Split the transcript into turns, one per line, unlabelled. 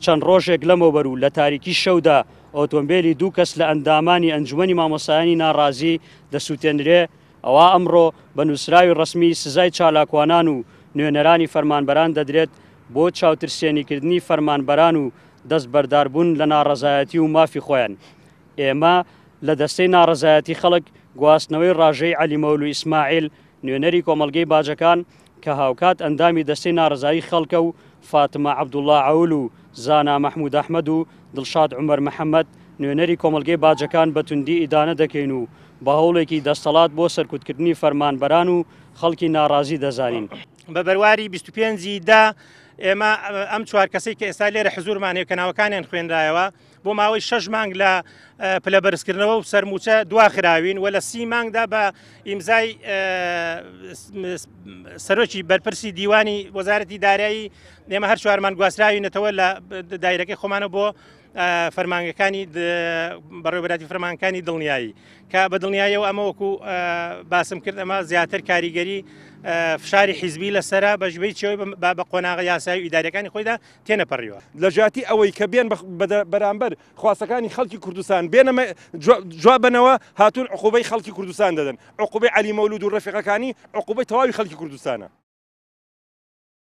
چەند ڕۆژێک لەمەوبەر و لە تاریکی شەودا ئۆتۆمبێلی دوو کەس لە ئەندامانی ئەنجومەنی مامۆستایانی ناڕازی دەسووتێنرێ، ئەوا ئەمڕۆ بە نووسراوی ڕەسمی سزای چالاکوانان و نوێنەرانی فەرمانبەران دەدرێت بۆ چاوترسێنیکردنی فەرمانبەران و دەستبەرداربوون لە ناڕەزایەتی و مافی خۆیان. ئێمە لە دەستەی ناڕەزایەتی خەڵک گواستنەوەی ڕاژەی عەلی مەولو ئیسماعیل نوێنەری کۆمەڵگەی باجەکان کە هاوکات ئەندامی دەستەی ناڕەزایی خەڵکە و فاتمە عەبدوڵا عەول و زانا مەحمود ئەحمەد و دڵشاد عومەر محەمەد نوێنەری کۆمەڵگەی باجەکان بە توندی ئیدانە دەکەین و بە هەوڵێکی دەستەڵات بۆ سەرکوتکردنی فەرمانبەران و خەڵکی ناڕازی دەزانین.
بە بەرواری 25 ی دە ئێمە ئەم چوار کەسەی کە ئێستا لێرە حزوورمان هەیە کە ناوەکانیان خوێنرایەوە بۆ ماوەی شەش مانگ لە پلە بەرزکردنەوە و سەرموچە دواخراوین و لە سی مانگدا بە ئیمزای سەرۆکی بەرپرسی دیوانی وەزارەتی دارایی ئێمە هەر چوارمان گواستراوینەتەوە لە دایرەکەی خۆمانە بۆ فەرمانگەکانی بەڕێوبەراتی فەرمانکانی دڵنیایی کە بە دڵنیاییەوە ئەمە وەکو باسم کرد ئەمە زیاتر کاریگەری فشاری حیزبی لەسرە بەژبەی چێوەی بە قۆناغە یاسایی و ئیداریەکانی خۆیدا تێنەپەڕیوە.
لە جیاتی ئەوەی کە بێن بەرامبەر خواستەکانی خەڵکی کوردستان بێنە جواب بەنەوە، هاتوون عقوبەی خەڵکی کوردستان دەدەن، عقوبەی عەلی مەولود و ڕەفیقەکانی عقوبەی تەواوی خەڵکی کوردستانە.